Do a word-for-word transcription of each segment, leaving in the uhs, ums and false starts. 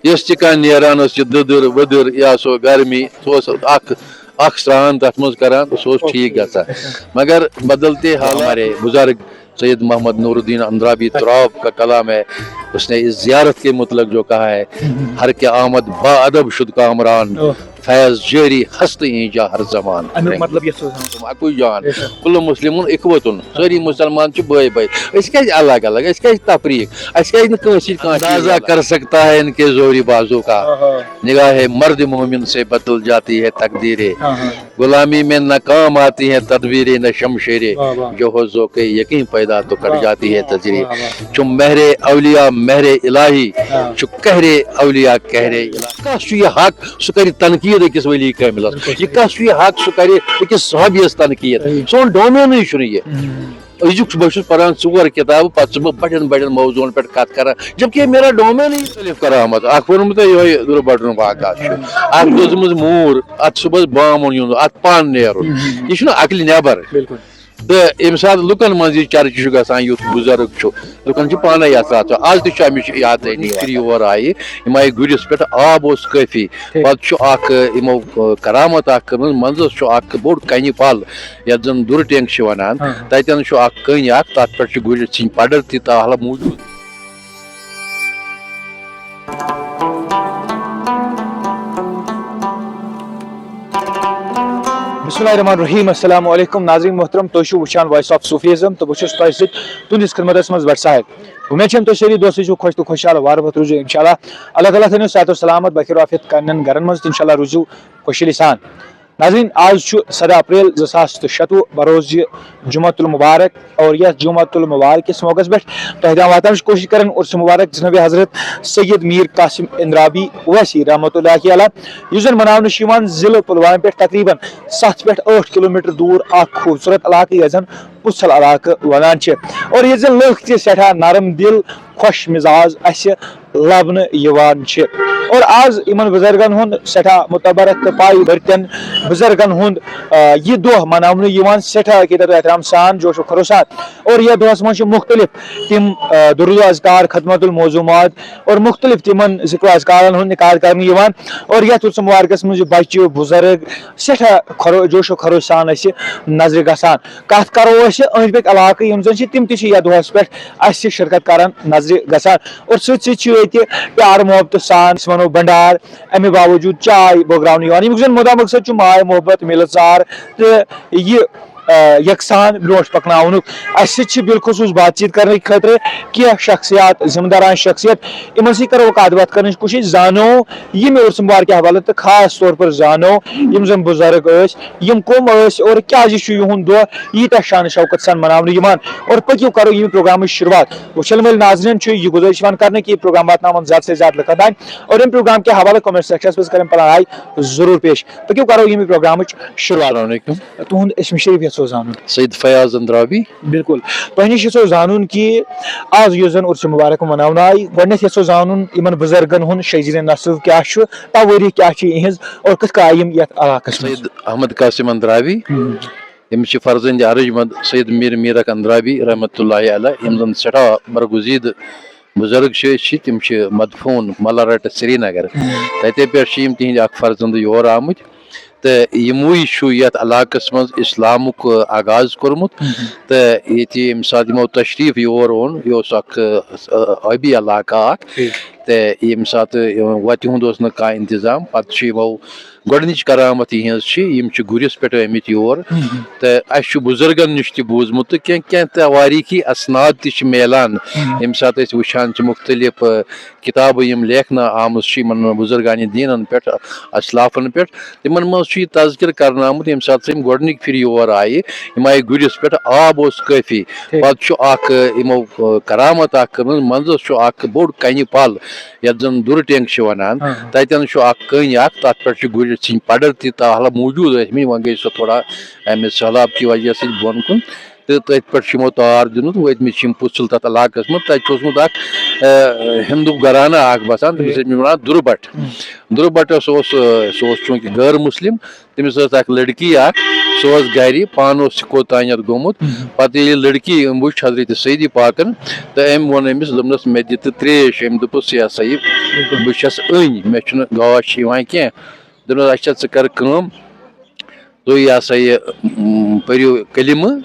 یۄس تہِ کانٛہہ نیران ٲس، یہِ دٔدٕر ؤدٕر یا سۄ گرمی، سُہ اوس اکھ، اکھ سرٛان تتھ منٛز کران، سُہ اوس ٹھیٖک گژھان۔ مگر بدلتے حال ہمارے بزرگ سید محمد نور الدین اندرابی تراب کا کلام ہے، اس نے اس زیارت کے متعلق جو کہا ہے، ہر کیا آمد با ادب شد کامران، فیض جاری ہست اینجا ہر زمان۔ امیُک مطلب یَتھ سۭتۍ وَنان۔ اکوے جان، بے شک۔ کل مسلمون اخوتن، سٲری مسلمان چھِ بٲے بٲے۔ أسۍ کیازِ الگ الگ؟ أسۍ کیازِ تفریق؟ أسۍ کیازِ نہٕ کٲنٛسہِ سۭتۍ کانٛہہ چیٖز اندازہ الگ؟ کر سکتا ہے ان کے زوری بازو کا، آہا۔ نگاہ مرد مومن سے بدل جاتی ہے تقدیریں۔ آہا۔ غلامی میں نہ کام آتی ہیں تدبیریں نہ شمشیریں، واہ، واہ۔ جو ہو ذوق یقین پیدا تو کٹ واہ، جاتی ہے واہ، تذیریں۔ واہ، واہ۔ چھ مہر اولیاء مہر الہی، ہاں۔ چھ قہر اولیاء قہر الہی۔ کس چھ یہ حق سہ کرِ تنقید أکِس ولی کاملس؟ بالکل۔ یہ کس چھ یہ حق سہ کرِ أکِس صحابیس تنقید؟ صحیح۔ سون ڈومینٕے چھُنہٕ یہِ۔ ہم۔ أزیُک چھُ، بہٕ چھُس پران ژور کتابہٕ، پتہٕ چھُس بہٕ بڑٮ۪ن بڑٮ۪ن موضوعن پٮ۪ٹھ کتھ کران، جبکہ یہ میرا ڈومینٕے مختلف کرامت۔ اکھ ووٚنمُت تۄہہِ یِہوٚے درٛوٚ بٹرُن واقعہ چھُ۔ اکھ دٔزمٕژ موٗر، اتھ صُبحس بامُن یُن، اتھ پن نیرُن۔ ہم۔ یہِ چھُنہٕ عقلہِ نٮ۪بر۔ بالکل۔ تہٕ ییٚمہِ ساتہٕ لُکن منٛز یہِ چرچہِ چھُ گژھان، یُتھ بُزرگ چھُ، لُکن چھِ پانے یتھ راتھ۔ آز تہِ چھُ امِچ یاد یِوان۔ یور آیہِ، یِم آیہِ گُرِس پٮ۪ٹھ، آب اوس کٲفی۔ ٹھیٖک۔ پتہٕ چھُ اکھ، یِمو، کرامت اکھ کٔرمٕژ، منٛزس چھُ اکھ بوٚڑ کنہِ پل، یتھ زن دُرٕ ٹینگ چھِ ونان۔ ہاں، ہاں۔ تتٮ۪ن چھُ اکھ کٔنۍ اکھ، تتھ پٮ۪ٹھ چھُ گُرِس سٕنٛدۍ پڈر تہِ تاہلہ موٗجوٗد۔ بسم اللہ الرحمن الرحیم۔ السلام علیکم ناظرین محترم، تُہۍ چھِو وٕچھان Voice of Sufism تہٕ بہٕ چھُس تۄہہِ سۭتۍ تُہٕنٛدِس خدمتس منٛز بٹ صاحب۔ اُمید چھم تُہۍ سٲری دوستٕے چھِو خۄش تہٕ خۄشحال، وارٕ وقت روٗزِو انشاءاللہ۔ اللہ تعالیٰ تھٲینو صحت و سلامت، بخیر عافیت کَنٮ۪ن گرن منٛز تہٕ انشاءاللہ روٗزِو خوشحٲلی سان۔ ناظرین، آز چھُ سداہ اپریل زٕ ساس تہٕ شَتوُہ، بروز یہِ جمعہ المبارک، اور یتھ جمعہ المبارک کِس موقعس پٮ۪ٹھ تۄہہِ تام واتناونٕچ کوٗشِش کران عرس مبارک جناب حضرت سید میر قاسم اندرابی اویسی رحمۃ اللہ علیہ، یُس زن مناونہٕ چھُ یِوان ضلع پلوامہ پٮ۪ٹھ تقریباً ستھ پٮ۪ٹھ ٲٹھ کلومیٹر دوٗر اکھ خوٗبصوٗرت علاقہٕ، یتھ زن پُژھل علاقہٕ ونان چھِ، اور ییٚتہِ زن لُکھ تہِ سٮ۪ٹھاہ نرم دل، خۄش مزاج اسہِ لبنہٕ یِوان چھِ۔ اور آز یِمن بُزرگن ہُنٛد سٮ۪ٹھاہ متبرک تہٕ پاے بٔرتن بُزرگن ہُنٛد، آ، یہِ دۄہ مناونہٕ یِوان سٮ۪ٹھاہ عقیدت و احترام سان، جوش و خروش سان۔ اور یتھ دۄہس منٛز چھِ مختلف تِم، آ، درود و اذکار، ختمت الموضوعات اور مختلف تِمن ذکر و اذکارن ہُنٛد نکاح کرنہٕ یِوان۔ اور یتھ عرس مبارکس منٛز چھِ بچہِ، بُزرگ سٮ۪ٹھاہ خرو-، جوش و خروش سان اسہِ نظرِ گژھان۔ کتھ کرو أسۍ أنٛدۍ پٔکۍ علاقہٕ یِم زن چھِ، تِم تہِ چھِ یتھ دۄہس پٮ۪ٹھ اسہِ شرکت کران نظرِ گژھان۔ اور سۭتۍ سۭتۍ چھِ ییٚتہِ پیار محبت سان، أسۍ ونو بنڈار، امہِ باوجود چاے بٲگراونہٕ یِوان، ییٚمیُک زن مُدا مقصد چھُ ماے محبت، مِلژار تہٕ یہِ، آ، یکسان برونٛٹھ پکناونُک۔ اسہِ سۭتۍ چھِ بالخصوص بات چیت کرنہٕ خٲطرٕ کینٛہہ شخصیات، ذمہٕ داران شخصیت، یِمن سۭتۍ کرو کتھ باتھ کرنٕچ کوٗشش، زانو یِم عرس مبارکہِ حوالہٕ تہٕ خاص طور پر زانو یِم زن بُزرگ ٲسۍ، یِم کٕم ٲسۍ اور کیازِ چھُ یِہُنٛد دۄہ ییٖتیٛاہ شان شوکت سان مناونہٕ یِوان۔ اور پٔکِو کرو ییٚمہِ پروگرامٕچ شروعات۔ وٕچھن وٲلۍ ناظرین چھُ یہِ گُزٲرِش یِوان کرنہٕ کہِ یہِ پروگرام واتناون زیادٕ سے زیادٕ لُکن تام اور ییٚمہِ پروگرام کہِ حوالہٕ comment sectionس منٛز کرن پنٕنۍ راے ضروٗر پیش۔ پٔکِو کرو ییٚمہِ پروگرامٕچ شروعات۔ السلام علیکم۔ تُہُنٛد اسم شریف یژھو زانُن۔ سید فیاض اندرابی۔ بالکل۔ تۄہہِ نِش یژھو زانُن کہِ آز یُس زن عرس مبارک مناونہٕ آیہِ، گۄڈٕنیتھ یژھو زانُن یِمن بُزرگن ہُنٛد شجرِ نسل کیٛاہ چھُ، توٲریٖخ کیٛاہ چھِ یِہنٛز اور کِتھ کٔنۍ آیہِ یِم یتھ علاقس منٛز؟ سید احمد قاسم اندرابی۔ ہم۔ أمِس چھِ فرزند عرج مند سید میر میرک اندرابی رحمتہ اللہ علیہ، یِم زن سٮ۪ٹھاہ برگزیدٕ بُزرگ چھِ، أسۍ چھِ، تِم چھِ مدفوٗن ملارٹ سرینگر۔ ہم۔ تَتے پٮ۪ٹھ چھِ یِم تِہنٛدۍ اکھ فرزند یور آمٕتۍ۔ تہٕ یِموٕے چھُ یتھ علاقس منٛز اسلامُک، آ، آغاز کوٚرمُت۔ ہم۔ تہٕ ییٚتہِ ییٚمہِ ساتہٕ یِمو تشریف یور اوٚن، یہِ اوس اکھ، آ، آبی علاقہٕ اکھ۔ ٹھیٖک۔ تہٕ ییٚمہِ ساتہٕ وتہِ ہُنٛد اوس نہٕ کانٛہہ انتظام، پتہٕ چھِ یِمو گۄڈٕنِچ کرامت یِہٕنٛز چھِ، یِم چھِ گُرِس پٮ۪ٹھ آمٕتۍ یور۔ ہم۔ تہٕ اَسہِ چھُ بُزرگن نِش تہِ بوٗزمُت تہٕ کینٛہہ، کینٛہہ توٲریٖخی اسناد تہِ چھِ میلان، ہم۔ ییٚمہِ ساتہٕ أسۍ وٕچھان چھِ مُختٔلِف، آ، کِتابہٕ یِم لیکھنہٕ آمٕژ چھِ یِمن بُزرگانِ دیٖنن پٮ۪ٹھ، اسلافن پٮ۪ٹھ، تِمن منٛز چھُ یہِ تذکر کرنہٕ آمُت، ییٚمہِ ساتہٕ یِم گۄڈٕنِکۍ پھِرِ یور آیہِ، یِم آیہِ گُرِس پٮ۪ٹھ، آب اوس کٲفی۔ ٹھیٖک۔ پتہٕ چھُ اکھ، آ، یِمو، آ، کرامت اکھ کٔرمٕژ، منٛزس چھُ اکھ بوٚڑ کنہِ پل، یتھ زن دُرٕ ٹینگ چھِ ونان۔ ہاں، ہاں۔ تتٮ۪ن چھُ اکھ کٔنۍ اکھ، تتھ پٮ۪ٹھ چھِ گُرِس سٕنٛدۍ پڈر تہِ تاہلہ موٗجوٗد ٲسمٕتۍ، وۄنۍ گٔے سۄ تھوڑا امہِ سہلاب کہِ وجہ سۭتۍ بۄن کُن۔ تہٕ تٔتھۍ پٮ۪ٹھ چھُ یِمو تار دیُتمُت، وٲتمٕتۍ چھِ یِم پُژھُل تَتھ علاقَس منٛز۔ تَتہِ چھُ اوسمُت اَکھ، آ، ہِندوٗ گھرانہٕ اَکھ بسان، تٔمِس ٲسۍ وَنان دُربٹ۔ دُربٹَس اوس، آ، سُہ اوس چوٗنٛکہِ غٲر مُسلِم، تٔمِس ٲس اَکھ لٔڑکی اَکھ، سُہ اوس گَرِ، پانہٕ اوس سِکو تانٮ۪تھ گوٚمُت۔ پَتہٕ ییٚلہِ لٔڑکی أمۍ وٕچھ حضرت سیدی پاکَن، تہٕ أمۍ ووٚن أمِس، دوٚپنَس، "مےٚ دِ تہٕ ترٛیش۔" أمۍ دوٚپُس، "یہِ ہسا یہِ، بہٕ چھَس أنۍ، مےٚ چھُنہٕ گاش یِوان کینٛہہ۔" دوٚپنَس، "اچھا، ژٕ کَر کٲم، تُہۍ یہِ ہسا یہِ، م، پٔرِو کلمہٕ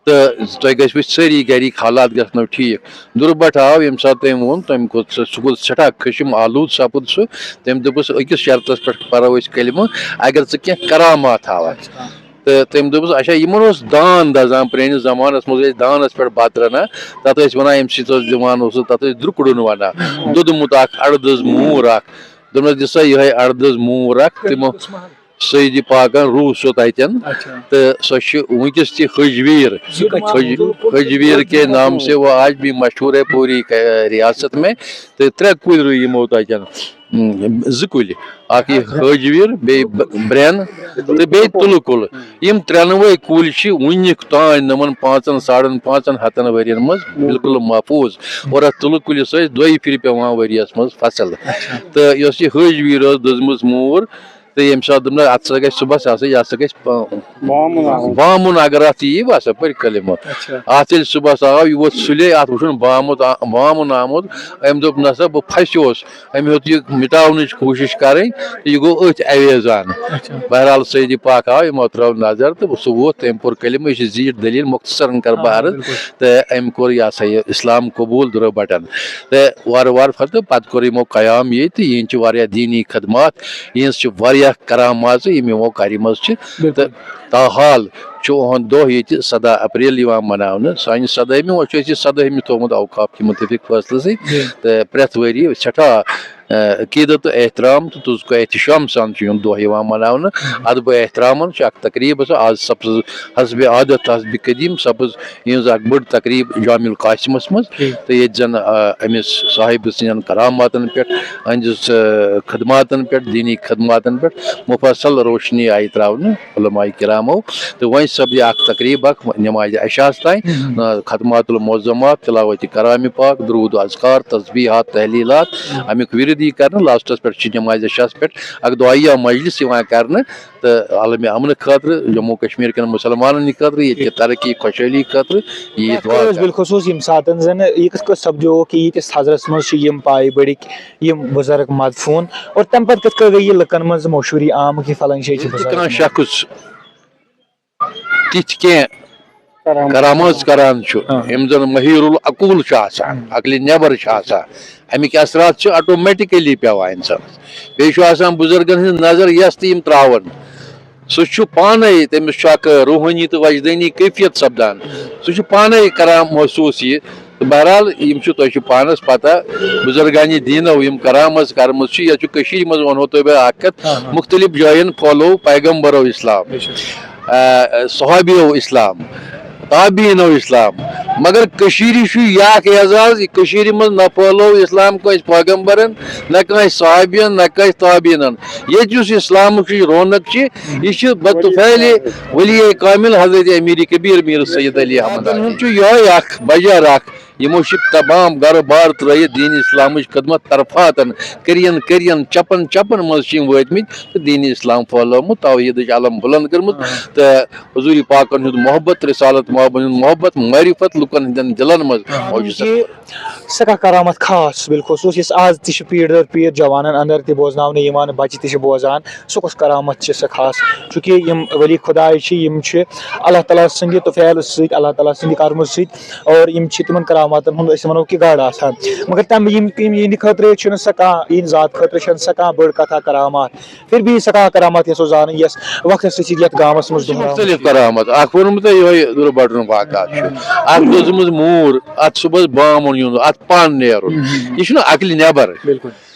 تہٕ تۄہہِ گژھِوٕ سٲری گَرِکۍ حالات گژھنو ٹھیٖک۔" دُربَٹ آو، ییٚمہِ ساتہٕ تٔمۍ ووٚن، تٔمۍ کوٚر سُہ، سُہ گوٚو سٮ۪ٹھاہ خشم آلوٗد سَپُد سُہ۔ تٔمۍ دوٚپُس، "أکِس شرطَس پٮ۪ٹھ پَرو أسۍ کلمہٕ، اگر ژٕ کینٛہہ کرامات ہاوَکھ۔" تہٕ تٔمۍ دوٚپُس، "اچھا، یِمَن اوس دان دَزان، پرٛٲنِس زمانَس منٛز ٲسۍ دانَس پٮ۪ٹھ بَتہٕ رَنان، تَتھ ٲسۍ وَنان، ییٚمہِ سۭتۍ اوس دِوان اوس، تَتھ ٲسۍ درُکڑُن وَنان، دوٚدمُت اَکھ اَڑدٕز موٗر اَکھ۔" دوٚپنَس، "دِ سا یِہوٚے اَڑدٕز موٗر اَکھ۔" تِمو سیدِ پاکَن روٗ سُہ تَتٮ۪ن۔ تہٕ سۄ چھِ وٕنکیٚس تہِ حجویر۔ حج-، حجویر کے نام سے وہ آج بھی مشہور ہے پوری ک-، ریاست میں۔ تہٕ ترٛےٚ کُلۍ رُوۍ یِمو تَتٮ۪ن۔ اۭں، زٕ کُلۍ۔ اَکھ یہِ حجویر، بیٚیہِ ب-، برٛٮ۪ن تہٕ بیٚیہِ تُلہٕ کُل۔ یِم ترٛٮ۪نوَے کُلۍ چھِ وٕنیُک تام یِمَن پانٛژَن، ساڑَن پانٛژَن ہَتَن ؤرِیَن منٛز بالکل محفوٗظ۔ اور اَتھ تُلہٕ کُلِس ٲسۍ دۄیہِ پھِرِ پٮ۪وان ؤریَس منٛز فصل۔ تہٕ یۄس یہِ حجویر ٲس دٔزمٕژ موٗر، تہٕ ییٚمہِ ساتہٕ دوٚپنَس، "اَتھ سا گژھِ صُبحَس، یہِ ہسا گژھِ پا-، بامُن آمُت۔ بامُن اگر اَتھ یی، بہٕ ہسا پٔرۍ کلمہٕ۔" اَتھ ییٚلہِ صُبحَس آو، یہِ ووت سُلے، اَتھ وُچھُن بامُت آ-، بامُن آمُت۔ أمۍ دوٚپ، "نہ سا، بہٕ پھَسیوس۔" أمۍ ہیوٚت یہِ مِٹاونٕچ کوٗشِش کَرٕنۍ، تہٕ یہِ گوٚو أتھۍ اَویزان۔ بہرحال، سیدِ پاک آو، یِمو ترٛٲو نظر، تہٕ سُہ ووت، تٔمۍ پوٚر کلمہٕ، یہِ چھِ زیٖٹھ دٔلیٖل، مۄختصرن کَرٕ بہٕ عرض۔ تہٕ أمۍ کوٚر، یہِ ہسا یہِ، اِسلام قبوٗل دُربٹن۔ تہٕ وارٕ وارٕ پَتہٕ، پَتہٕ کوٚر یِمو قیام ییٚتہِ، یِہِنٛدۍ چھِ واریاہ دیٖنی خدمات، یِہِنٛز چھِ واریاہ کرامات یِم یِمو کَرِمَژٕ چھِ۔ تہٕ تاحال چھُ اُہُنٛد دۄہ ییٚتہِ سَداہ اپریل یِوان مَناونہٕ۔ سانہِ سَدٲہمہِ وۄنۍ چھُ اَسہِ یہِ سَدٲہمہِ تھوٚومُت اوقاف کہِ مُتعلِق فٲصلہٕ سۭتۍ۔ تہٕ پرٛٮ۪تھ ؤری سٮ۪ٹھاہ، آ، عقیٖدت تہٕ احترام تہٕ تُز-، احتشام سان چھُ یِہُنٛد دۄہ یِوان مَناونہٕ۔ ادبِ احترامَن چھِ اَکھ تقریٖب آسان، آز سپٕز حسبِ عادت، حسبِ قدیٖم سپٕز یِہٕنٛز اکھ بٔڑ تقریٖب جامع القاسمس منٛز۔ تہٕ ییٚتہِ زن، آ، أمِس صاحبہٕ سٕنٛدٮ۪ن کراماتن پٮ۪ٹھ، أہنٛدِس، آ، خدماتن پٮ۪ٹھ، دیٖنی خدماتن پٮ۪ٹھ مُفصل روشنی آیہِ ترٛاونہٕ علماء کرامو۔ تہٕ وۄنۍ سپدِ اکھ تقریٖب، اکھ نمازِ عشاء ہس تام، آ، ختمات المعظمات، تلاوت کرامِ پاک، درود و اذکار، تسبیحات، تحلیلات، امیُک ورد یی کرنہٕ۔ لاسٹس پٮ۪ٹھ چھِ نمازِ عشاء ہس پٮ۪ٹھ اکھ دعائیہ مجلس یِوان کرنہٕ۔ تہٕ عالمِ امنہٕ خٲطرٕ، جموں کشمیر کٮ۪ن مُسلمانن ہٕنٛدِ خٲطرٕ، ییٚتہِ کہِ ترقی خۄشحٲلی خٲطرٕ یہِ یہِ کَتھ دُعا کٔر حظ کرنہٕ۔ بالخصوٗص ییٚمہِ ساتہٕ زَن یہِ کِتھ کٔنۍ سَپدیو کہِ ییٖتِس تھزرَس منٛز چھِ یِم پایہِ بٔڑِکۍ، یِم بُزرگ مدفوٗن، اور تَمہِ پَتہٕ کِتھ کٔنۍ گٔے یہِ لُکَن منٛز مشہوٗری عام کہِ فلٲنۍ جایہِ چھِ ییٚلہِ تہِ بُزرگ کانٛہہ مدفوٗن؟ شخص تِتھۍ کینٛہہ کرامات کران چھُ، آ۔ یِم زَن مہیٖر العقول چھُ آسان، ہم۔ عقلہِ نٮ۪بر چھُ آسان، اَمِکۍ اثرات چھِ آٹومیٹکلی پٮ۪وان اِنسانَس۔ بیٚیہِ چھُ آسان بُزرگن ہٕنٛز نظر یَس تہٕ یِم ترٛاوَن۔ سُہ چھُ پانَے، تٔمِس چھُ اَکھ روحٲنی تہٕ وجدٲنی کیفیت سَپدان۔ سُہ چھُ پانَے کران محسوٗس یہِ۔ تہٕ بہرحال، یِم چھِ، تۄہہِ چھُ پانَس پَتہ، بُزرگانِ دیٖنو یِم کرامژ کرمٕژ چھِ، یَتھ چھُ کٔشیٖرِ منٛز وَنہو تۄہہِ بہٕ اَکھ کَتھ، ہاں، ہاں۔ مُختٔلِف جایَن پھٲلوو پیغمبرو اِسلام۔ بے شک۔ آ، صحابیو اِسلام، تابعیٖنو اِسلام۔ مگر کٔشیٖرِ چھُ یہِ اَکھ اعزاز، یہِ کٔشیٖرِ منٛز نہ پھٲلوو اِسلام کٲنٛسہِ پیغمبرن، نہ کٲنٛسہِ صحابین، نہ کٲنٛسہِ تابعیٖنن۔ ییٚتہِ یُس اِسلامُک یہِ رونق چھِ، یہِ چھِ بطفیلِ ولی کامل حضرت امیر کبیر میر سید علی احمد۔ ہُنٛد چھُ یِہوٚے اَکھ بجر اَکھ۔ یِمو چھِ تمام گرٕ بار ترٲیِتھ دیٖن اِسلامٕچ خدمت طرفاتن، کٔرِین کٔرِین، چپن چپن منٛز چھِ یِم وٲتمٕتۍ تہٕ دیٖن اِسلام پھٲلٲومُت، توحیٖدٕچ علم بُلند کٔرمٕژ۔ تہٕ حضوٗرِ پاکن ہُنٛد محبت، رسالت محبت، ہُنٛد محبت، معرفت لُکن ہٕنٛدٮ۪ن دِلن منٛز موجود۔ یہِ سۄ کانٛہہ کرامت خاص بالخصوٗص یُس آز تہِ چھِ پیٖر در پیٖر جوانن اندر تہِ بوزناونہٕ یِوان، بچہِ تہِ چھِ بوزان، سُہ کۄس کرامت چھِ سۄ خاص؟ چونکہ یِم ولی خداے چھِ، یِم چھِ اللہ تعالیٰ سٕنٛدِ طفیل سۭتۍ، اللہ تعالیٰ سٕنٛدِ کرمہٕ سۭتۍ اور یِم چھِ تِمن کراماتن ہُنٛد، أسۍ وَنو کہِ گڑھ آسان۔ مگر تَمہِ یِم، یِم، یِہِنٛدِ خٲطرٕ چھُنہٕ سۄ کانٛہہ، یِہِنٛدِ ذات خٲطرٕ چھَنہٕ سۄ کانٛہہ بٔڑ کَتھا کرامات۔ پھر بھی یہِ سۄ کانٛہہ کرامات یۄس أسۍ زانو، یۄس وقتَس سۭتۍ سۭتۍ یَتھ گامَس منٛز یہِ چھِ دۄہراونہٕ مُختٔلِف چھِ یِوان۔ کرامات۔ اَکھ ووٚنمُت تۄہہِ یِہوٚے دُربَٹُن واقعہ چھُ۔ اَکھ دٔزمٕژ موٗر، اَتھ صُبحَس بامُن یُن، اَتھ پَن نیرُن۔ یہِ چھُنہٕ عقلہِ نٮ۪بر۔ بالکل۔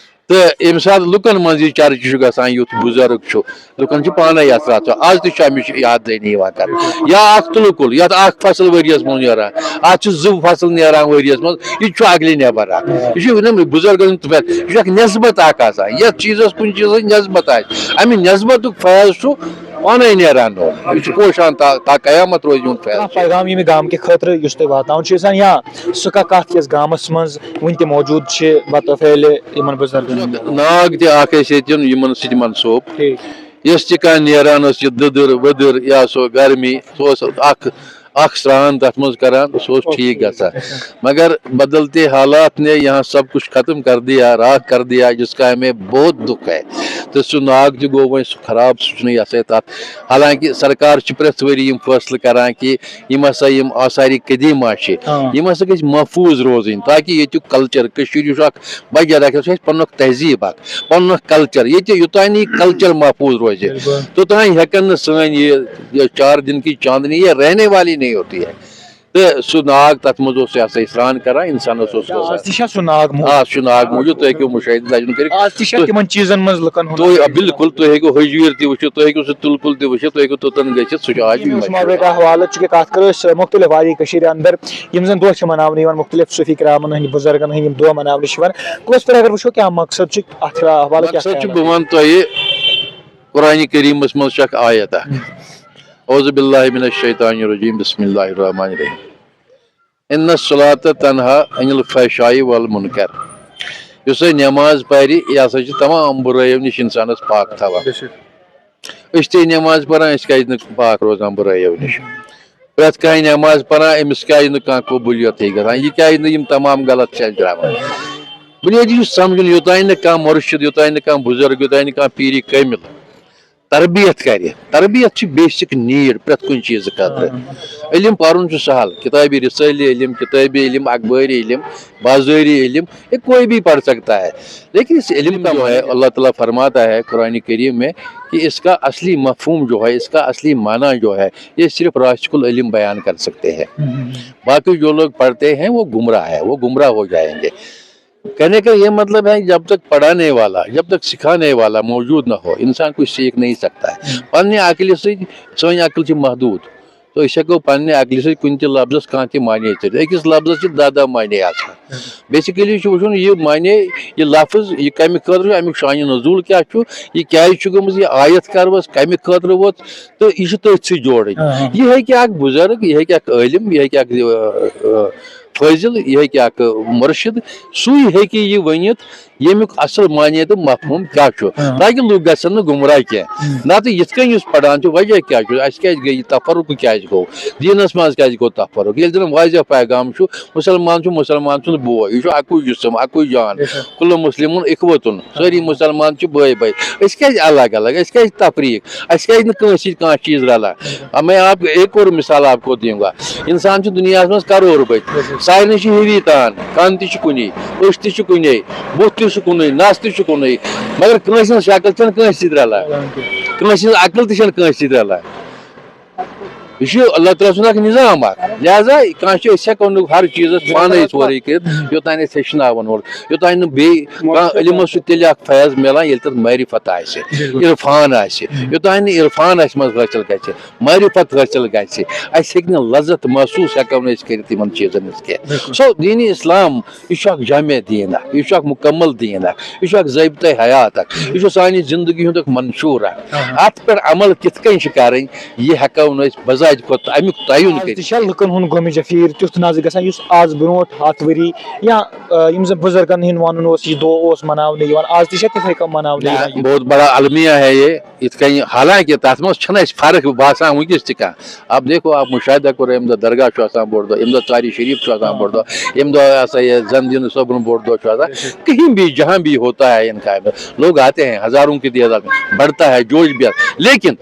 تہٕ ییٚمہِ ساتہٕ لُکن منٛز یہِ چرچہِ چھُ گژھان، یُتھ بُزرگ چھُ، لُکن چھُ پانے اثرات، آز تہِ چھُ اَمِچ یاد دٲنی یِوان کرنہٕ۔ یا اکھ تُلہٕ کُل، یَتھ اکھ فصل ؤریَس منٛز نیران، اَتھ چھِ زٕ فصل نیران ؤریَس منٛز، یہِ تہِ چھُ عقلہِ نٮ۪بر اکھ۔ یہِ چھُ یِمن بُزرگن ہُنٛد فیض، یہِ چھُ اکھ نسبت اکھ آسان، یَتھ چیٖزس کُنہِ چیٖزس نسبت آسہِ، اَمہِ نسبتُک فیض چھُ پانے نیران نوٚو۔ یہِ چھُ پوشان تا تا قیامت روزِ یِہُنٛد فیض۔ کانٛہہ پیغام ییٚمہِ گامہٕ کہِ خٲطرٕ یُس تُہۍ واتناوان چھِو یژھان، یا سُہ کانٛہہ کَتھ یۄس گامَس منٛز وٕنہِ تہِ موجوٗد چھِ، بطوفیلِ یِمَن بُزرگَن ہُنٛد؟ ناگ تہِ اَکھ ٲسۍ ییٚتٮ۪ن یِمَن سۭتۍ منسوب۔ ٹھیٖک۔ یۄس تہِ کانٛہہ نیران ٲس، یہِ دٔدٕر ؤدٕر یا سُہ گرمی، سُہ اوس اَکھ اکھ سرٛان تَتھ منٛز کران، سُہ اوس ٹھیٖک گژھان۔ مگر بدلتے حالات نے یہاں سب کچھ ختم کر دیا، راکھ کر دیا، جس کا ہمیں بہت دکھ ہے۔ تہٕ سُہ ناگ تہِ گوٚو وۄنۍ سُہ خراب، سُہ چھُنہٕ یہِ ہسا یہِ تَتھ۔ حالانکہِ سرکار چھِ پرٛٮ۪تھ ؤری یِم فٲصلہٕ کران کہِ یِم ہسا یِم آثارِ قدیمہ چھِ، آ۔ یِم ہسا گژھِ محفوٗظ روزٕنۍ، تاکہِ ییٚتیُک culture، کٔشیٖرِ چھُ اکھ بجا رکھِ، سُہ چھُ اَسہِ پنُن اکھ تہذیٖب اکھ، پنُن اکھ culture۔ ییٚتہِ یوٚتام نہٕ یہِ culture محفوٗظ روزِ، بِلکُل۔ توٚتام ہٮ۪کن نہٕ سٲنۍ یہِ، یہِ چار دِن کی چاندنی، یہِ رہنے والی نہیں ہوتی ہے۔ تہٕ سُہ ناگ، تَتھ منٛز اوس یہِ ہسا یہِ سرٛان کران، اِنسانَس اوس آز گژھان۔ تہِ چھا سُہ ناگ موٗجوٗد؟ آ، سُہ چھُ ناگ موٗجوٗد، تُہۍ ہیٚکِو مُشٲہِدٕ لَجُن کٔرِتھ۔ آز تہِ چھا تُہۍ، تِمن چیٖزن منٛز لُکن ہُنٛد تُہۍ، آ، بِلکُل، تُہۍ ہیٚکِو حٔجویٖر تہِ وٕچھِتھ، تُہۍ ہیٚکِو سُہ تُلکُل تہِ وٕچھِتھ، تُہۍ ہیٚکِو توٚتَن گٔژھِتھ، سُہ چھُ آز تہِ یِم مشہوٗر۔ مُشمابے کا حوالہٕ چھُ کہِ کَتھ کَرو أسۍ مُختٔلِف وادی کٔشیٖرِ اَندَر، یِم زَن دۄہ چھِ مَناونہٕ یِوان، مُختٔلِف صوٗفی کرامَن ہٕنٛدۍ بُزرگَن ہٕنٛدۍ یِم دۄہ مَناونہٕ چھِ یِوان۔ کُلَس پٮ۪ٹھ اگر وٕچھو، کیٛاہ مقصد چھُ اَتھ حوالہٕ، کیٛاہ مقصد چھُ، خیال؟ بہٕ وَنہٕ تۄہہِ، قرآنِ کریٖمَس منٛز چھِ اَکھ آیت اَکھ۔ اعوذ باللہ من الشیطان الرجیم، بسم اللہ الرحمن الرحیم۔ ان الصلاۃ تنہا عن الفحشاء والمنکر۔ یُس ہسا نماز پرِ، یہِ ہسا چھِ تمام بُرٲیو نِش انسانس پاک تھاوان۔ بے شک۔ أسۍ تہِ نماز پران، أسۍ کیازِ نہٕ پاک روزان بُرٲیو نِش؟ پرٛٮ۪تھ کانٛہہ نماز پران، أمِس کیازِ نہٕ کانٛہہ قبولیت ہیٚکہِ گژھان؟ یہِ کیازِ نہٕ یِم تمام غلط چھِ اَسہِ درٛامٕتۍ؟ بُنیٲدی چھُ سمجھُن، یوٚتانۍ نہٕ کانٛہہ مُرشِد، یوٚتانۍ نہٕ کانٛہہ بُزرگ، یوٚتانۍ نہٕ کانٛہہ پیٖرِ کٲمِل تربیت کرِ۔ تربیت چھِ basic need پرٛٮ۪تھ کُنہِ چیٖزٕ خٲطرٕ۔ آ۔ علم پرُن چھُ سہل، کتابِ رسٲلی علم، کتابی علم، اخبٲری علم، بازٲری علم، یہ کوئی بھی پڑھ سکتا ہے۔ لیکن اس علم کا جو ہے، اللہ تعالیٰ فرماتا ہے قرآن کریم میں کہ اس کا اصلی مفہوم جو ہے، اس کا اصلی معنی جو ہے، یہ صرف راسخ العلم بیان کر سکتے ہیں۔ ہم۔ باقی جو لوگ پڑھتے ہیں، وہ گمراہ ہے، وہ گمراہ ہو جائیں گے۔ کہنے کا یہ مطلب ہے، جب تک پڑھانے والا، جب تک سکھانے والا موجود نہ ہو، انسان کچھ سیکھ نہیں سکتا ہے۔ پننہِ عقلہِ سۭتۍ، سٲنۍ عقل چھِ محدوٗد۔ تو أسۍ ہٮ۪کو پننہِ عقلہِ سۭتۍ کُنہِ تہِ لفظس کانٛہہ تہِ معنی کٔرِتھ۔ أکِس لفظس چھِ دَہ دَہ معنی آسان۔ Basically چھُ وٕچھُن، یہِ معنی، یہِ لفظ، یہِ کمہِ خٲطرٕ چھُ، امیُک شانِ نزول کیٛاہ چھُ، یہِ کیٛازِ چھُ گٔمٕژ، یہِ آیت کر ؤژھ، کمہِ خٲطرٕ ووت، تہٕ یہِ چھُ تٔتھۍ سۭتۍ جوڑٕنۍ۔ آ، آ۔ یہِ ہیٚکہِ اکھ بُزرگ، یہِ ہیٚکہِ اکھ عٲلم، یہِ ہیٚکہِ اکھ، آ، آ، فٲضِل، یہِ ہیٚکہِ اکھ مُرشِد، سُے ہیٚکہِ یہِ ؤنِتھ، ییٚمیُک اصل معنی تہٕ مفہوم کیٛاہ چھُ، ہاں۔ تاکہِ لُکھ گژھن نہٕ گمراہ کینٛہہ۔ ہم۔ نتہٕ یِتھ کٔنۍ یُس پران چھُ، وجہ کیٛاہ چھُ، اَسہِ کیٛازِ گٔے یہِ تفرقہٕ، کیٛازِ گوٚو دیٖنس منٛز، کیٛازِ گوٚو تفرقہٕ؟ ییٚلہِ زن واضح پیغام چھُ، مُسلمان چھُ مُسلمان سُنٛد بوے، یہِ چھُ اکُے جسم، اکُے جان، بے شک۔ کل مسلمون اخوتن، سٲری مُسلمان چھِ بٲے بٲے۔ أسۍ کیٛازِ الگ الگ؟ أسۍ کیٛازِ تفریق؟ اَسہِ کیٛازِ نہٕ کٲنٛسہِ سۭتۍ کانٛہہ چیٖز رلان؟ آ، میں آپ ایک اور مثال آپ کو دوں گا۔ انسان چھُ دُنیاہس منٛز کرور بٔدۍ، سارنٕے چھِ ہِوی تان، کن تہِ چھِ کُنی، أچھ تہِ چھِ کُنے، بُتھ تہِ چھُ کُنُے، نس تہِ چھُ کُنُے، مگر کٲنٛسہِ ہٕنٛز شکل چھَنہٕ کٲنٛسہِ سۭتۍ رلان، کٲنٛسہِ ہٕنٛز عقل تہِ چھَنہٕ کٲنٛسہِ سۭتۍ رلان۔ یہِ چھُ اللہ تعالیٰ سُنٛد اکھ نظام اکھ۔ لہذا کانٛہہ چھُ، أسۍ ہٮ۪کو نہٕ ہر چیٖزس پانے سورُے کٔرِتھ، یوٚتام نہٕ أسۍ ہیٚچھناوان وول، یوٚتام نہٕ بیٚیہِ کانٛہہ علمس سۭتۍ تیٚلہِ اکھ فیض میلان، ییٚلہِ تتھ معرفت آسہِ، عرفان آسہِ۔ یوٚتام نہٕ عرفان اَسہِ منٛز حٲصِل گژھِ، معرفت حٲصِل گژھِ، اَسہِ ہیٚکہِ نہٕ لذت محسوٗس ہٮ۪کو نہٕ أسۍ کٔرِتھ یِمن چیٖزن ہٕنٛز کینٛہہ۔ بِلکُل۔ So، دیٖنی اسلام، یہِ چھُ اکھ جامع دیٖن اکھ، یہِ چھُ اکھ مُکمل دیٖن اکھ، یہِ چھُ اکھ ضٲبطہٕ حیات اکھ، یہِ چھُ سانہِ زندگی ہُنٛد اکھ منشوٗر اکھ۔ آہا۔ اتھ پٮ۪ٹھ عمل کِتھ کٔنۍ چھِ کرٕنۍ، یہِ ہٮ۪کو نہٕ أسۍ بذات خود امیُک تعین آز تہِ کٔرِتھ۔ چھا لُکن ہُنٛد گوٚمُت جفیٖر تیُتھ نہ حظ گژھان یُس آز برونٛٹھ ہتھ ؤری یا، آ، یِم زن بُزرگن ہُنٛد ونُن اوس، یہِ دۄہ اوس مناونہٕ یِوان، آز تہِ چھا تِتھے کٔنۍ مناونہٕ یِوان یہِ؟ بہت بڑا المیہ ہے یہ۔ یِتھ کٔنۍ، حالانکہِ تَتھ منٛز چھَنہٕ اَسہِ فرق باسان وٕنکیٚس تہِ کانٛہہ۔ اب دیکھو، آپ مشاہدہ کرو، ییٚمہِ دۄہ درگاہ چھُ آسان بوٚڑ دۄہ، ییٚمہِ دۄہ ژارِ شریٖف چھُ آسان بوٚڑ دۄہ، ییٚمہِ دۄہ ہسا یہِ زَن دِنہٕ صٲبُن بوٚڑ دۄہ چھُ آسان، کہیں بھی جہاں بھی ہوتا ہے ان کامن، لوگ آتے ہیں ہزاروں کی تعداد میں، بڑھتا ہے جوش بھی آتا ہے۔ لیکن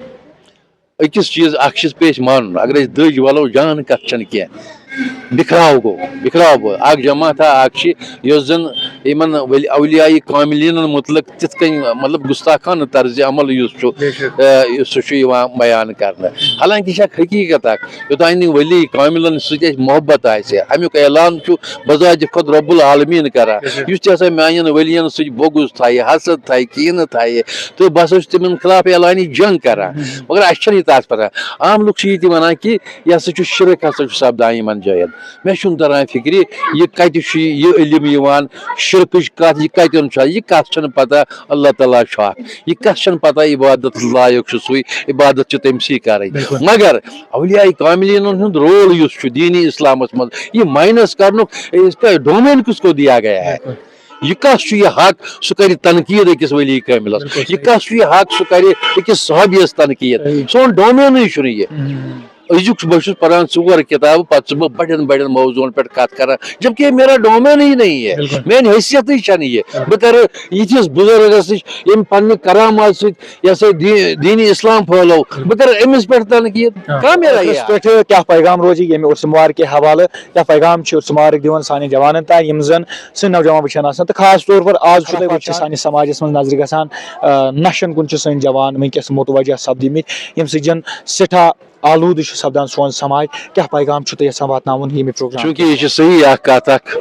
أکِس چیٖز اکھ چیٖز پیٚیہِ اَسہِ مانُن، اگر أسۍ دٔج وَلو، جان کَتھ چھَنہٕ کینٛہہ۔ بِکھراو گوٚو، بِکھراو گوٚو۔ اکھ جماعت ہا اکھ چھِ، یۄس زن یِمن ؤلۍ اولیاء کاملینن مُتعلق تِتھ کٔنۍ، مطلب، گُستاخانہٕ طرزِ عمل یُس چھُ، بے شک۔ آ، سُہ چھُ یِوان بیان کرنہٕ۔ حالانکہ یہِ چھِ اکھ حقیٖقت اکھ، یوٚتام نہٕ ولی کاملن سۭتۍ اَسہِ محبت آسہِ، اَمیُک اعلان چھُ بذات خود رب العالمین کران، بے شک۔ یُس تہِ ہسا میانٮ۪ن ؤلین سۭتۍ بغض تھایہِ، حسد تھایہِ، کینہٕ تھایہِ، تہٕ بہٕ ہسا چھُس تِمن خلاف اعلانِ جنگ کران۔ مگر اَسہِ چھَنہٕ یہِ تَتھ پتہ۔ عام لُکھ چھِ یہِ تہِ وَنان کہِ یہِ ہسا چھُ شرک ہسا چھُ سپدان یِمن جاین۔ مےٚ چھُنہٕ تران فِکرِ، یہِ کَتہِ چھُ یہِ علم یِوان، شرکٕچ کَتھ، یہِ کَتٮ۪ن چھُ، یہِ کَتھ چھَنہٕ پَتہ اللہ تعالیٰ چھُ اَکھ، یہِ کَتھ چھَنہٕ پَتہ عبادت لایق چھُ سُے، عبادت چھِ تٔمۍ سٕے کَرٕنۍ۔ بِلکُل۔ مگر اولیاء کاملینن ہُنٛد رول یُس چھُ دیٖنی اِسلامَس منٛز، یہِ ماینس کَرنُک، اس کا ڈومین کِس کو دیا گیا ہے؟ بِلکُل۔ یہِ کَس چھُ یہِ حق، سُہ کَرِ تنقیٖد أکِس ولی کٲمِلَس؟ بِلکُل یہِ صحیح۔ کَس چھُ یہِ حق، سُہ کَرِ أکِس صحابیَس تنقیٖد؟ صحیح۔ سون ڈومینٕے چھُنہٕ یہِ۔ ہُم۔ أزیُک چھُس بہٕ چھُس پَران ژور کِتابہٕ، پَتہٕ چھُس بہٕ بَڑٮ۪ن بَڑٮ۪ن موضوعن پٮ۪ٹھ کَتھ کَران، جبکہ یہ میرا ڈومینٕے نہیں ہے، بِلکُل۔ میٛانہِ حیثیتٕے چھَنہٕ یہِ۔ بِلکُل۔ بہٕ کَرٕ یِتھِس بُزرگَس نِش، ییٚمۍ پنٛنہِ کرامات سۭتۍ یہِ ہسا دی-، دیٖنی اسلام پھٲلو، بہٕ کرٕ أمِس پٮ۪ٹھ تنقیٖد؟ ہاں۔ کانٛہہ میرا ٲخرس یار۔ پٮ۪ٹھ کیٛاہ پیغام روزِ ییٚمہِ عرس مبارک کہِ حوالہٕ، کیٛاہ پیغام چھُ عرس مبارک دِوان سانٮ۪ن جوانن تام، یِم زن سٲنۍ نوجوان وٕچھان آسن، تہٕ خاص طور پر آز چھُ تۄہہِ وٕچھِتھ سانِس سماجس منٛز نظرِ گژھان، آ، نشن کُن چھِ سٲنۍ جوان وٕنکیٚس متوجہ سپدِمٕتۍ، ییٚمہِ سۭتۍ زن سٮ۪ٹھاہ آلودٕ چھُ سپدان سون سماج۔ کیٛاہ پیغام چھُ تُہۍ یژھان واتناوُن ییٚمہِ پروگرام؟ چوٗنٛکہِ یہِ چھِ صحیح اکھ کتھ اکھ،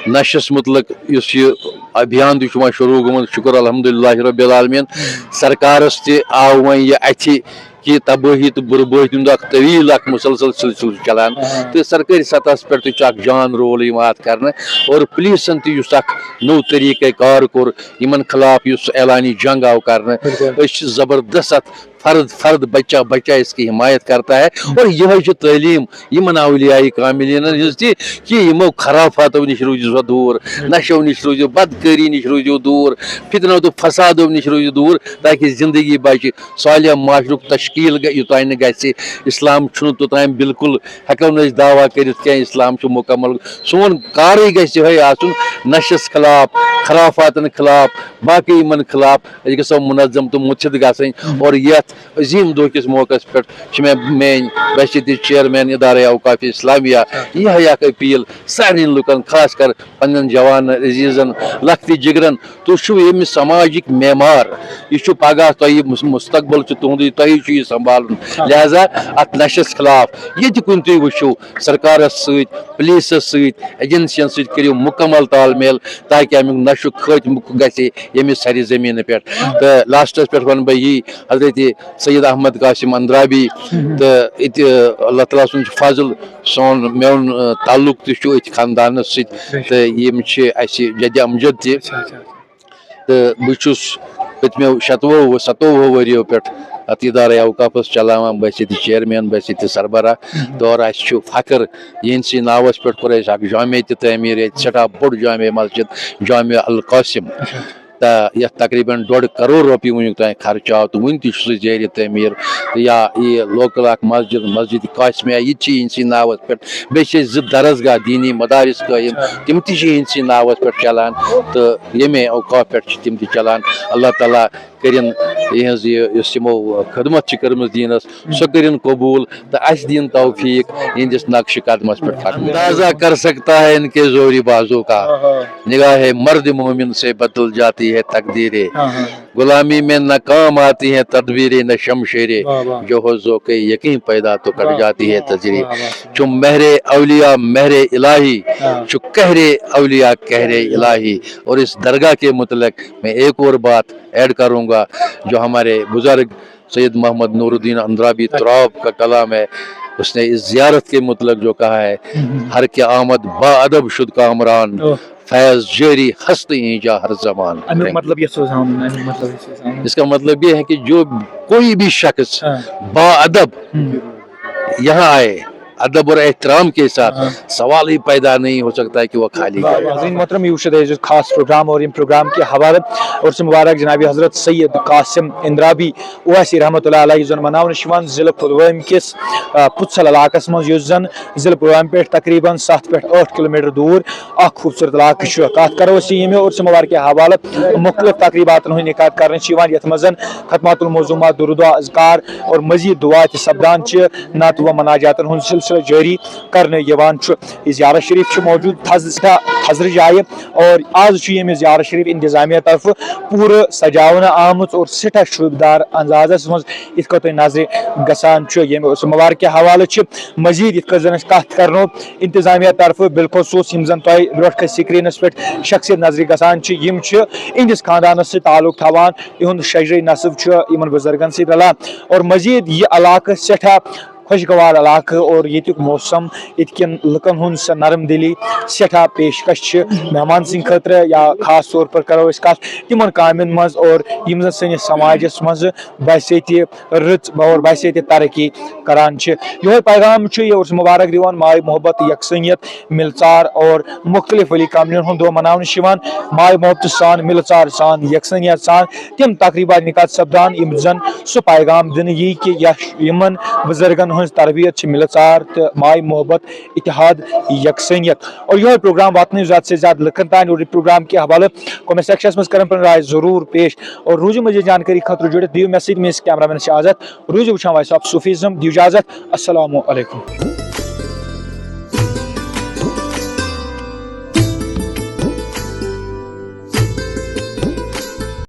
نشس متعلق یُس یہِ ابھیان تہِ چھُ وۄنۍ شروع گوٚمُت، شُکر الحمدللہ رب العالمین، سرکارس تہِ آو وۄنۍ یہِ اتھِ کہِ تبٲہی تہٕ بربٲہی ہُنٛد اکھ طویل اکھ مسلسل سلسلہٕ چھُ چلان۔ آ۔ تہٕ سرکٲرۍ سطحس پٮ۪ٹھ تہِ چھُ اکھ جان رول یِوان اتھ کرنہٕ، اور پولیسن تہِ یُس اکھ نوٚو طریقہ کار کوٚر یِمن خلاف، یُس اعلانِ جنگ آو کرنہٕ، بِلکُل۔ أسۍ چھِ زبردست اتھ فرد فرد، بچہ بچہ اس کی حمایت کرتا ہے۔ اور یہے چھِ تعلیٖم یِمن اولیاء کاملینن ہٕنٛز تہِ، کہِ یِمو خرافاتو نِش روٗزِو سا دوٗر، نشو نِش روٗزِو، بدکٲری نِش روٗزِو دوٗر، فتنو تہٕ فسادو نِش روٗزِو دوٗر، تاکہِ زندگی بچہِ، صالح معاشرُک تشکیل گژھِ۔ یوٚتام نہٕ گژھِ، اسلام چھُنہٕ توٚتام بالکل، ہٮ۪کو نہٕ أسۍ دعویٰ کٔرِتھ کینٛہہ اسلام چھُ مکمل۔ سون کارٕے گژھِ یِہوٚے آسُن، نشس خلاف، خرافاتن خلاف، باقٕے یِمن خلاف۔ أسۍ گژھو منظم تہٕ مُتحد گژھٕنۍ۔ اور یتھ عظیٖم دۄہ کِس موقعس پٮ۪ٹھ چھِ مےٚ میٲنۍ بحیثیت چیئرمین ادارہ اوقاف اسلامیہ یِہے اکھ اپیل سارنٕے لُکن، خاص کر پننٮ۪ن جوانن، عزیزن، لۄکٹہِ جگرن، تُہۍ چھِو ییٚمہِ سماجٕکۍ معمار۔ یہِ چھُ پگاہ تۄہہِ مُس-، مستقبل چھُ تُہُنٛدُے، تۄہہِ چھُ یہِ سنبھالُن۔ لہذا اتھ نشس خلاف ییٚتہِ کُنہِ تُہۍ وٕچھِو، سرکارس سۭتۍ، پولیسس سۭتۍ، ایجنسین سۭتۍ کٔرِو مکمل تال میل، تاکہ امیُک نشہٕ خٲتمہٕ گژھِ ییٚمہِ سرِ زمینہٕ پٮ۪ٹھ۔ تہٕ لاسٹس پٮ۪ٹھ ونہٕ بہٕ یی، حضرت سید احمد قاسم اندرابی تہٕ اتہِ اللہ تعالیٰ سُنٛد چھُ فضل، سون میون، آ، تعلق تہِ چھُ أتھۍ خاندانس سۭتۍ، تہٕ یِم چھِ اسہِ جد امجد تہِ۔ اچھا، اچھا۔ تہٕ بہٕ چھُس پٔتمیو شتوُہو ستووُہو ؤریو پٮ۪ٹھ اتھ ادارہ اوقافس چلاوان، بہٕ ٲسۍ ییٚتہِ چیئرمین، بہٕ ٲسۍ ییٚتہِ سربراہ۔ تہٕ اور اسہِ چھُ فخر، یِہنٛدسٕے ناوس پٮ۪ٹھ کوٚر اسہِ اکھ جامع تہِ تعمیٖر ییٚتہِ، سٮ۪ٹھاہ بوٚڑ جامع مسجد، جامع القاسم۔ اچھا۔ تہٕ یتھ تقریباً ڈۄڈ کرور رۄپیہِ وٕنیُک تام خرچہٕ آو، تہٕ وٕنہِ تہِ چھُ سُہ زیر تعمیٖر۔ تہٕ یا یہِ لوکل اکھ مسجد، مسجد قاسمیہ، یہِ تہِ چھِ یِہنٛدسٕے ناوس پٮ۪ٹھ۔ بیٚیہِ چھِ أسۍ زٕ درسگاہ، دیٖنی مدارس قٲیِم، اچھا۔ تِم تہِ چھِ یِہنٛدسٕے ناوس پٮ۪ٹھ چلان۔ تہٕ ییٚمے اوقاف پٮ۪ٹھ چھِ تِم تہِ چلان۔ اللہ تعالیٰ کٔرِن یِہنٛز یہِ، یُس یِمو خدمت چھِ کٔرمٕژ دیٖنس، سۄ کٔرِن قبوٗل تہٕ اَسہِ دِیِن توفیٖق یِہنٛدِس نقشِ قدمس پٮ۪ٹھ قدم۔ اندازہ کر سکتا ہے ان کے زوری بازو کا، نگاہ مرد مومن سے بدل جاتی ہے تقدیریں، غلامی میں نہ کام آتی ہیں تدبیریں نہ شمشیریں، واہ، واہ۔ جو ہو ذوقِ یقین پیدا تو کٹ واہ، جاتی ہے واہ، تزیریں۔ واہ، واہ۔ چو مہر اولیاء مہر الٰہی، ہاں۔ چو قہر اولیاء قہر الٰہی۔ اور اس درگاہ کے متعلق میں ایک اور بات ایڈ کروں گا، جو ہمارے بزرگ سید محمد نور الدین اندرابی تراب کا کلام ہے، اس نے اس زیارت کے متعلق جو کہا ہے، ہر کہ آمد با ادب شد کامران، اوہ۔ فیض جاری ہست اینجا ہر زمان۔ امیُک مطلب یہِ چھُ زانُن، امیُک مطلب یہِ چھُ زانُن۔ اس کا مطلب یہ ہے کہ جو کوئی بھی شخص ہاں۔ با ادب ہم۔ یہاں آئے، ادب اور احترام کے ساتھ ہاں۔ سوال ہی پیدا نہیں ہو سکتا ہے کہ وہ خالی واہ، جائے۔ واہ، ناظرین محترم، یہ وچھو تۄہہِ أزیُک خاص پروگرام اور ییٚمہِ پروگرام کہِ حوالہٕ عرس مبارک جناب حضرت سید قاسم اندرابی اویسی رحمتہ اللہ علیہ، یُس زن مناونہٕ چھُ یِوان ضلع پلوامہِ کِس، آ، پُتسل علاقس منٛز، یُس زن ضلع پلوامہِ پٮ۪ٹھ تقریباً ستھ پٮ۪ٹھ ٲٹھ کلوٗمیٹر دوٗر اکھ خوٗبصوٗرت علاقہٕ چھُ۔ کتھ کرو أسۍ ییٚمہِ عرس مبارک کہِ حوالہٕ مختلف تقریباتن ہُنٛد انعقاد کرنہٕ چھُ یِوان، یتھ منٛز زن ختمات الموضوعات، درود و اذکار اور مزید دعا تہِ سپدان چھِ، نعت و مناجاتن ہُنٛد سلسلہٕ جٲری کرنہٕ یِوان چھُ۔ یہِ زیارت شریف چھِ موجود تھز-، سٮ۪ٹھاہ تھزرٕ جایہِ اور آز چھُ ییٚمہِ زیارت شریف انتظامیہ طرفہٕ پوٗرٕ سجاونہٕ آمٕژ اور سٮ۪ٹھاہ شوٗبدار اندازس منٛز، یِتھ کٔنۍ تۄہہِ نظرِ گژھان چھُ۔ ییٚمہِ عرس مبارک کہِ حوالہٕ چھِ مزید، یِتھ کٔنۍ زن أسۍ کتھ کرنو، انتظامیہ طرفہٕ بالخصوص یِم زن تۄہہِ برونٛٹھ کنہِ screenس پٮ۪ٹھ شخصیت نظرِ گژھان چھِ، یِم چھِ یِہنٛدِس خاندانس سۭتۍ تعلق تھاوان، یِہُنٛد شجرِ نسب چھُ یِمن بزرگن سۭتۍ رلان اور مزید یہِ علاقہٕ سٮ۪ٹھاہ خۄشگوار علاقہٕ اور ییٚتیُک موسم، ییٚتہِ کٮ۪ن لُکن ہُنٛد سۄ نرم دلی سٮ۪ٹھاہ پیشکش چھِ مہمان سٕنٛدِ خٲطرٕ، یا خاص طور پر کرو أسۍ کتھ تِمن کامٮ۪ن منٛز اور یِم زن سٲنِس سماجس منٛز بحیثیت رٕژ اور بحیثیت ترقی کران چھِ۔ یِہوٚے پیغام چھُ یہِ عرس مبارک دِوان ماے محبت، یکسانیت، ملژار اور مختلف ولی کاملین ہُنٛد دۄہ مناونہٕ چھُ یِوان۔ ماے محبت سان، ملژار سان، یکسانیت سان تِم تقریبات انعقاد سپدان یِم زن سُہ پیغام دِنہٕ یی کہِ یس یِمن بزرگن ہٕنٛز تربیت چھِ ملژار تہٕ ماے محبت، اتحاد، یکسانیت۔ اور یِہوٚے پروگرام واتنٲیِو زیادٕ سے زیادٕ لُکن تام اور یہِ پروگرام کہِ حوالہٕ comment sectionس منٛز کرن پنٕنۍ راے ضروٗر پیش۔ اور روٗزِو مزید جانکٲری خٲطرٕ جُڑِتھ، دِیِو مےٚ سۭتۍ میٲنِس cameramanس اجازت۔ روٗزِو وٕچھان Voice of Sufism، دِیِو اجازت۔ السلام علیکم۔